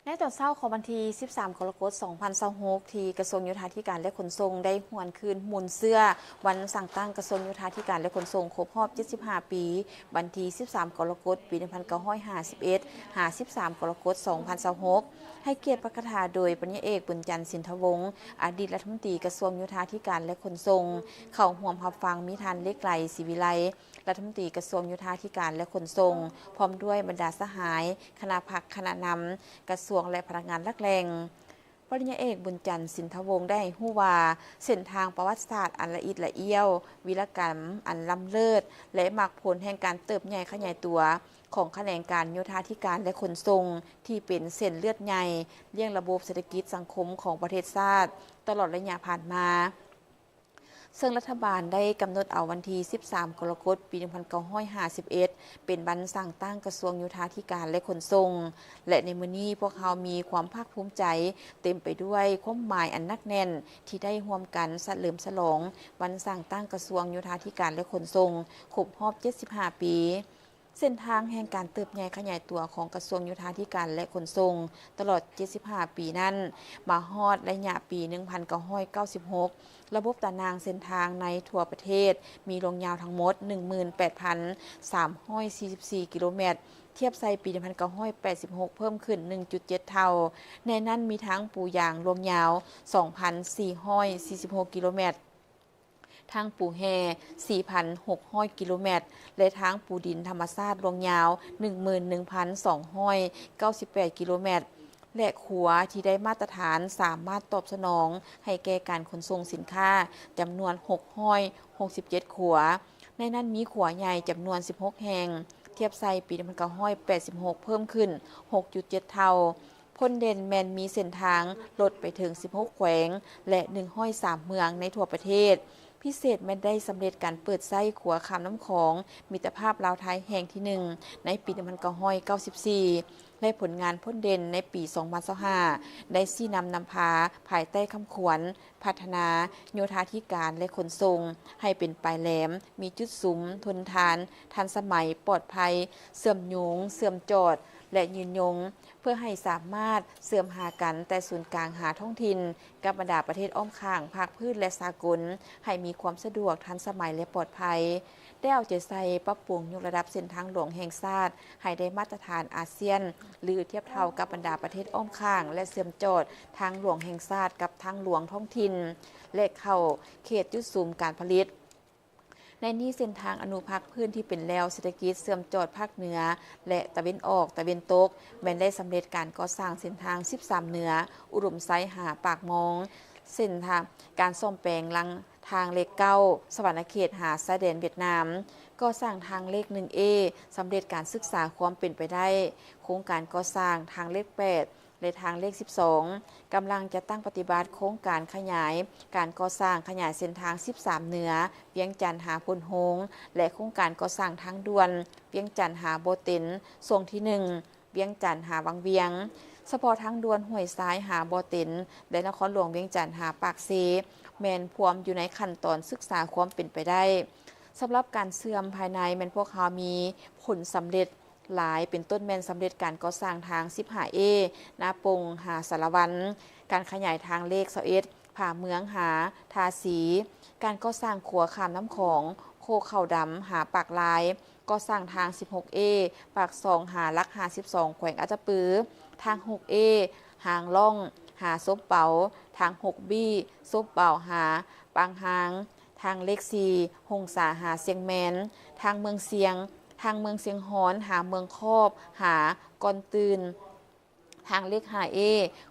ໃນຕອນເຊົ້າຂອງວັນທີສິບສາມ ກໍລະກົດ ສອງພັນຊາວຫົກ ທີ່ກະຊວງໂຍທາທິການ ແລະ ຂົນສົ່ງ ໄດ້ຫວນຄືນມູນເຊື້ອວັນສ້າງຕັ້ງກະຊວງໂຍທາທິການ ແລະ ຂົນສົ່ງ ຄົບຮອບ ເຈັດສິບຫ້າ ປີ, ວັນທີສິບສາມ ກໍລະກົດ ປີໜຶ່ງພັນເກົ້າຮ້ອຍຫ້າສິບເອັດ ຫາ ສິບສາມ ກໍລະກົດ ສອງພັນຊາວຫົກ ໃຫ້ກຽດປາຖະກະຖາໂດຍ ປະລິນຍາເອກ ບຸນຈັນ ສິນທະວົງ ອະດີດລັດຖະມົນຕີກະຊວງໂຍທາທິການ ແລະ ຂົນສົ່ງ. ເຂົ້າຮ່ວມຮັບຟັງມີທ່ານ ເລກໄລ ສີວິໄລ ລັດຖະມົນຕີກະຊວງໂຍທາທິການ ແລະ ຂົນສົ່ງ ພ້ອມດ້ວຍບັນດາສະຫາຍ, ຄະນະພັກ, ຄະນະນຳກະຊວງ ແລະ ພະນັກງານຫຼັກແຫຼ່ງ. ປະລິນຍາເອກ ບຸນຈັນ ສິນທະວົງ ໄດ້ໃຫ້ຮູ້ວ່າ ເສັ້ນທາງປະຫວັດສາດອັນລະອິດລະອ້ຽວ, ວິລະກຳອັນລ້ຳເລີດ ແລະ ໝາກຜົນແຫ່ງການເຕີບໃຫຍ່ຂະຫຍາຍຕົວຂອງຂະແໜງການໂຍທາທິການ ແລະ ຂົນສົ່ງ ທີ່ເປັນເສັ້ນເລືອດໃຫຍ່ລ້ຽງລະບົບເສດຖະກິດສັງຄົມຂອງປະເທດຊາດ ຕະຫຼອດໄລຍະຜ່ານມາ. ເຊິ່ງລັດຖະບານໄດ້ກຳນົດເອົາວັນທີສິບສາມ ກໍລະກົດ ປີໜຶ່ງພັນເກົ້າຮ້ອຍຫ້າສິບເອັດ ເປັນວັນສ້າງຕັ້ງກະຊວງໂຍທາທິການ ແລະ ຂົນສົ່ງ ແລະ ໃນມື້ນີ້ພວກເຮົາມີຄວາມພາກພູມໃຈ ເຕັມໄປດ້ວຍຄວາມໝາຍອັນໜັກແໜ້ນ ທີ່ໄດ້ຮ່ວມກັນສະເຫຼີມສະຫຼອງວັນສ້າງຕັ້ງກະຊວງໂຍທາທິການ ແລະ ຂົນສົ່ງ ຄົບຮອບ ເຈັດສິບຫ້າ ປີ. ເສັ້ນທາງແຫ່ງການເຕີບໃຫຍ່ຂະຫຍາຍຕົວຂອງກະຊວງໂຍທາທິການ ແລະ ຂົນສົ່ງ ຕະຫຼອດ ເຈັດສິບຫ້າ ປີນັ້ນ ມາຮອດໄລຍະປີ ໜຶ່ງພັນເກົ້າຮ້ອຍເກົ້າສິບຫົກ ລະບົບຕາໜ່າງເສັ້ນທາງໃນທົ່ວປະເທດ ມີລວງຍາວທັງໝົດ ໜຶ່ງໝື່ນແປດພັນສາມຮ້ອຍສີ່ສິບສີ່ ກິໂລແມັດ, ທຽບໃສ່ປີ ໜຶ່ງພັນເກົ້າຮ້ອຍແປດສິບຫົກ ເພີ່ມຂຶ້ນ ໜຶ່ງຈຸດເຈັດເທົ່າ. ໃນນັ້ນມີທາງປູຢາງລວງຍາວ ສອງພັນສີ່ຮ້ອຍສີ່ສິບຫົກ ກິໂລແມັດ, ທາງປູແຮ່ ສີ່ພັນຫົກຮ້ອຍ ກິໂລແມັດ ແລະ ທາງປູດິນທຳມະຊາດລວງຍາວ ໜຶ່ງໝື່ນໜຶ່ງພັນສອງຮ້ອຍເກົ້າສິບແປດ ກິໂລແມັດ ແລະ ຂົວທີ່ໄດ້ມາດຕະຖານສາມາດຕອບສະໜອງໃຫ້ແກ່ການຂົນສົ່ງສິນຄ້າ ຈຳນວນ ຫົກຮ້ອຍຫົກສິບເຈັດ ຂົວ. ໃນນັ້ນມີຂົວໃຫຍ່ຈຳນວນ ສິບຫົກ ແຫ່ງ, ທຽບໃສ່ປີ ໜຶ່ງພັນເກົ້າຮ້ອຍແປດສິບຫົກ ເພີ່ມຂຶ້ນ ຫົກຈຸດເຈັດເທົ່າ. ພົ້ນເດັ່ນແມ່ນມີເສັ້ນທາງລົດໄປເຖິງ ສິບຫົກ ແຂວງ ແລະ ໜຶ່ງຮ້ອຍສາມ ເມືອງໃນທົ່ວປະເທດ. ພິເສດແມ່ນໄດ້ສຳເລັດການເປີດໃຊ້ຂົວຂ້າມນ້ຳຂອງມິດຕະພາບລາວ-ໄທແຫ່ງທີ ໜຶ່ງ ໃນປີ ໜຶ່ງພັນເກົ້າຮ້ອຍເກົ້າສິບສີ່ ແລະ ຜົນງານພົ້ນເດັ່ນໃນປີ ສອງພັນຊາວຫ້າ ໄດ້ຊີ້ນຳນຳພາພາຍໃຕ້ຄຳຂວັນ ພັດທະນາໂຍທາທິການ ແລະ ຂົນສົ່ງ ໃຫ້ເປັນປາຍແຫຼມ, ມີຈຸດສຸມ, ທົນທານ, ທັນສະໄໝ, ປອດໄພ, ເຊື່ອມໂຍງ, ເຊື່ອມຈອດ ແລະ ຍືນຍົງ, ເພື່ອໃຫ້ສາມາດເຊື່ອມຫາກັນແຕ່ສູນກາງຫາທ້ອງຖິ່ນ ກັບບັນດາປະເທດອ້ອມຂ້າງ, ພາກພື້ນ ແລະ ສາກົນ ໃຫ້ມີຄວາມສະດວກ, ທັນສະໄໝ ແລະ ປອດໄພ. ໄດ້ເອົາໃຈໃສ່ປັບປຸງຍົກລະດັບເສັ້ນທາງຫຼວງແຫ່ງຊາດໃຫ້ໄດ້ມາດຕະຖານອາຊຽນ ຫຼື ທຽບເທົ່າກັບບັນດາປະເທດອ້ອມຂ້າງ ແລະ ເຊື່ອມຈອດທາງຫຼວງແຫ່ງຊາດກັບທາງຫຼວງທ້ອງຖິ່ນ ແລະ ເຂົ້າເຂດຈຸດສຸມການຜະລິດ. ໃນນີ້ເສັ້ນທາງອະນຸພາກພື້ນທີ່ເປັນແລວເສດຖະກິດເຊື່ອມຈອດພາກເໜືອ ແລະ ຕາເວັນອອກ, ຕາເວັນຕົກ ແມ່ນໄດ້ສຳເລັດການກໍ່ສ້າງເສັ້ນທາງສິບສາມເໜືອ ອຸດົມໄຊຫາປາກມອງ, ເສັ້ນທາງການສ້ອມແປງລາງທາງເລກເກົ້າ ສະຫວັນນະເຂດຫາຊາຍແດນຫວຽດນາມ, ກໍ່ສ້າງທາງເລກໜຶ່ງເອ ສຳເລັດການສຶກສາຄວາມເປັນໄປໄດ້, ໂຄງການກໍ່ສ້າງທາງເລກແປດ ແລະ ທາງເລກສິບສອງ ກຳລັງຈັດຕັ້ງປະຕິບັດໂຄງການຂະຫຍາຍການກໍ່ສ້າງຂະຫຍາຍເສັ້ນທາງສິບສາມເໜືອ ວຽງຈັນຫາໂພນໂຮງ ແລະ ໂຄງການກໍ່ສ້າງທາງດ່ວນວຽງຈັນຫາບໍ່ເຕັນ ຊ່ວງທີໜຶ່ງ ວຽງຈັນຫາວັງວຽງ. ສະເພາະທາງດ່ວນຫ້ວຍຊາຍຫາບໍ່ເຕັນ ແລະ ນະຄອນຫຼວງວຽງຈັນຫາປາກເຊ ແມ່ນພວມຢູ່ໃນຂັ້ນຕອນສຶກສາຄວາມເປັນໄປໄດ້. ສຳລັບການເຊື່ອມພາຍໃນແມ່ນພວກເຮົາມີຜົນສຳເລັດ ຫຼາຍ ເປັນຕົ້ນແມ່ນສຳເລັດການກໍ່ສ້າງທາງສິບຫ້າເອ ນາປົງຫາສາລະວັນ, ການຂະຫຍາຍທາງເລກຊາວເອັດ ຜາເມືອງຫາທ່າສີ, ການກໍ່ສ້າງຂົວຂ້າມນ້ຳຂອງໂຄກເຂົ້າດຳຫາປາກລາຍ, ກໍ່ສ້າງທາງສິບຫົກເອ ປາກຊ່ອງຫາຫຼັກຫ້າສິບສອງ ແຂວງອັດຕະປື, ທາງຫົກເອ ຫາງລ່ອງຫາສົມເປົາ, ທາງຫົກບີ ສົມເປົາຫາປາງຮາງ, ທາງເລກສີ່ ຫົງສາຫາຊຽງແມນ, ທາງເມືອງຊຽງ, ທາງເມືອງຊຽງຮອນຫາເມືອງຄອບ ຫາກ່ອນຕື່ນ, ທາງເລກຫ້າເອ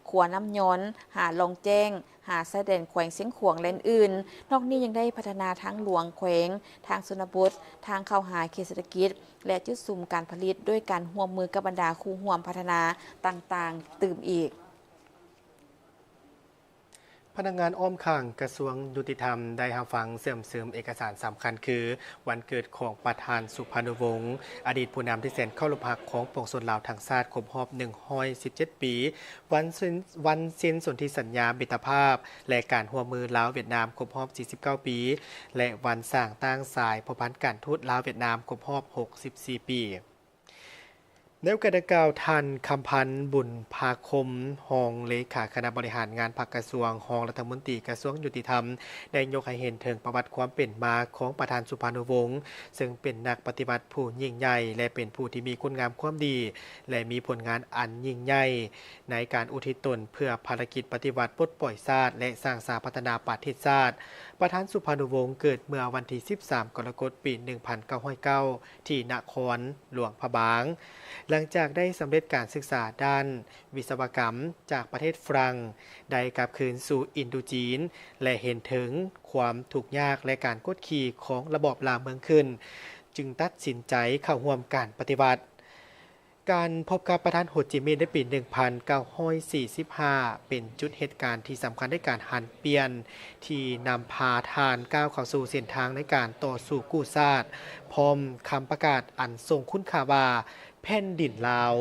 ຂົວນ້ຳຍອນ ຫາລ່ອງແຈ້ງ ຫາຊາຍແດນແຂວງຊຽງຂວາງ ແລະ ອື່ນໆ. ນອກນີ້ຍັງໄດ້ພັດທະນາທາງຫຼວງແຂວງ, ທາງຊົນນະບົດ, ທາງເຂົ້າຫາເຂດເສດຖະກິດ ແລະ ຈຸດສຸມການຜະລິດ ດ້ວຍການຮ່ວມມືກັບບັນດາຄູ່ຮ່ວມພັດທະນາຕ່າງໆຕື່ມອີກ. ພະນັກງານອ້ອມຂ້າງກະຊວງຍຸຕິທຳໄດ້ຮັບຟັງເຊື່ອມຊຶມເອກະສານສຳຄັນຄື ວັນເກີດຂອງປະທານສຸພານຸວົງ ອະດີດຜູ້ນຳທີ່ແສນເຄົາລົບຮັກຂອງປວງຊົນລາວທັງຊາດ ຄົບຮອບໜຶ່ງຮ້ອຍສິບເຈັດປີ, ວັນເຊັນ ວັນເຊັນສົນທິສັນຍາມິດຕະພາບ ແລະ ການຮ່ວມມືລາວຫວຽດນາມຄົບຮອບສີ່ສິບເກົ້າປີ ແລະ ວັນສ້າງຕັ້ງສາຍພົວພັນການທູດລາວຫວຽດນາມຄົບຮອບຫົກສິບສີ່ປີ. ໃນໂອກາດດັ່ງກ່າວ, ທ່ານ ຄຳພັນ ບຸນພາຄົມ ຮອງເລຂາຄະນະບໍລິຫານງານພັກກະຊວງ, ຮອງລັດຖະມົນຕີກະຊວງຍຸຕິທຳ ໄດ້ຍົກໃຫ້ເຫັນເຖິງປະຫວັດຄວາມເປັນມາຂອງປະທານສຸພານຸວົງ ເຊິ່ງເປັນນັກປະຕິວັດຜູ້ຍິ່ງໃຫຍ່ ແລະ ເປັນຜູ້ທີ່ມີຄຸນງາມຄວາມດີ ແລະ ມີຜົນງານອັນຍິ່ງໃຫຍ່ໃນການອຸທິດຕົນເພື່ອພາລະກິດປະຕິວັດປົດປ່ອຍຊາດ ແລະ ສ້າງສາພັດທະນາປະເທດຊາດ. ປະທານສຸພານຸວົງເກີດເມື່ອວັນທີສິບສາມ ກໍລະກົດ ປີໜຶ່ງພັນເກົ້າຮ້ອຍເກົ້າ ທີ່ນະຄອນຫຼວງພະບາງ. ຫຼັງຈາກໄດ້ສຳເລັດການສຶກສາດ້ານວິສະວະກຳຈາກປະເທດຝຣັ່ງ, ໄດ້ກັບຄືນສູ່ອິນໂດຈີນ ແລະ ເຫັນເຖິງຄວາມທຸກຍາກ ແລະ ການກົດຂີ່ຂອງລະບອບລ່າເມືອງຂຶ້ນ, ຈຶ່ງຕັດສິນໃຈເຂົ້າຮ່ວມການປະຕິວັດ. ການພົບກັບປະທານໂຮຈິມິນໃນປີໜຶ່ງພັນເກົ້າຮ້ອຍສີ່ສິບຫ້າ ເປັນຈຸດເຫດການທີ່ສຳຄັນໃນການຫັນປ່ຽນ ທີ່ນຳພາທ່ານກ້າວເຂົ້າສູ່ເສັ້ນທາງໃນການຕໍ່ສູ້ກູ້ຊາດ, ພ້ອມຄຳປະກາດອັນຊົງຄຸນຄ່າວ່າ ແຜ່ນດິນລາວ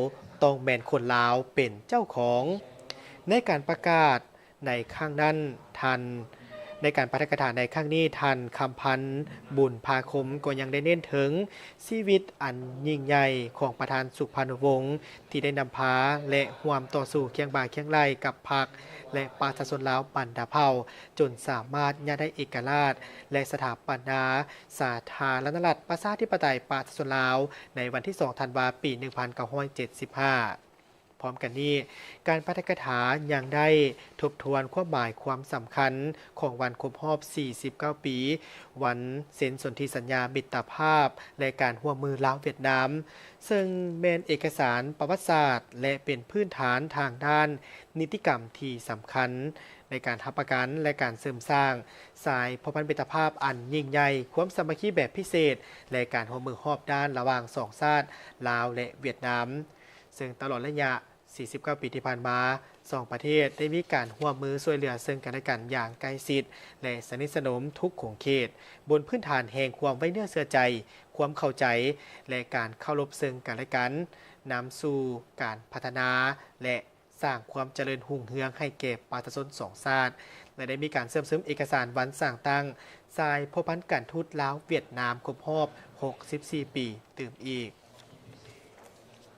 ຕ້ອງແມ່ນຄົນລາວເປັນເຈົ້າຂອງ. ໃນການປະກາດໃນຄັ້ງນັ້ນ, ທ່ານ, ໃນການປາຖະກະຖາໃນຄັ້ງນີ້, ທ່ານ ຄຳພັນ ບຸນພາຄົມ ກໍຍັງໄດ້ເນັ້ນເຖິງຊີວິດອັນຍິ່ງໃຫຍ່ຂອງປະທານສຸພານຸວົງ ທີ່ໄດ້ນຳພາ ແລະ ຮ່ວມຕໍ່ສູ້ຄຽງບ່າຄຽງໄຫຼ່ກັບພັກ ແລະ ປະຊາຊົນລາວບັນດາເຜົ່າ, ຈົນສາມາດຍະໄດ້ເອກະລາດ ແລະ ສະຖາປະນາສາທາລະນະລັດ ປະຊາທິປະໄຕ ປະຊາຊົນລາວ ໃນວັນທີສອງ ທັນວາ ປີໜຶ່ງພັນເກົ້າຮ້ອຍເຈັດສິບຫ້າ. ພ້ອມກັນນີ້, ການປາຖະກະຖາຍັງໄດ້ທົບທວນຄວາມໝາຍຄວາມສຳຄັນຂອງວັນຄົບຮອບສີ່ສິບເກົ້າປີ ວັນເຊັນສົນທິສັນຍາມິດຕະພາບ ແລະ ການຮ່ວມມືລາວ-ຫວຽດນາມ, ເຊິ່ງແມ່ນເອກະສານປະຫວັດສາດ ແລະ ເປັນພື້ນຖານທາງດ້ານນິຕິກຳທີ່ສຳຄັນໃນການຮັບປະກັນ ແລະ ການເສີມສ້າງສາຍພົວພັນມິດຕະພາບອັນຍິ່ງໃຫຍ່, ຄວາມສາມັກຄີແບບພິເສດ ແລະ ການຮ່ວມມືຮອບດ້ານລະຫວ່າງສອງຊາດ ລາວ ແລະ ຫວຽດນາມ. ເຊິ່ງຕະຫຼອດໄລຍະສີ່ສິບເກົ້າປີທີ່ຜ່ານມາ, ສອງປະເທດໄດ້ມີການຮ່ວມມືຊ່ວຍເຫຼືອເຊິ່ງກັນແລະກັນຢ່າງໃກ້ຊິດ ແລະ ສະໜິດສະໜົມທຸກຂົງເຂດ, ບົນພື້ນຖານແຫ່ງຄວາມໄວ້ເນື້ອເຊື່ອໃຈ, ຄວາມເຂົ້າໃຈ ແລະ ການເຄົາລົບເຊິ່ງກັນແລະກັນ, ນຳສູ່ການພັດທະນາ ແລະ ສ້າງຄວາມຈະເລີນຮຸ່ງເຮືອງໃຫ້ແກ່ປະຊາຊົນສອງຊາດ ແລະ ໄດ້ມີການເຊື່ອມຊຶມເອກະສານວັນສ້າງຕັ້ງສາຍພົວພັນການທູດລາວ-ຫວຽດນາມຄົບຮອບຫົກສິບສີ່ປີຕື່ມອີກ.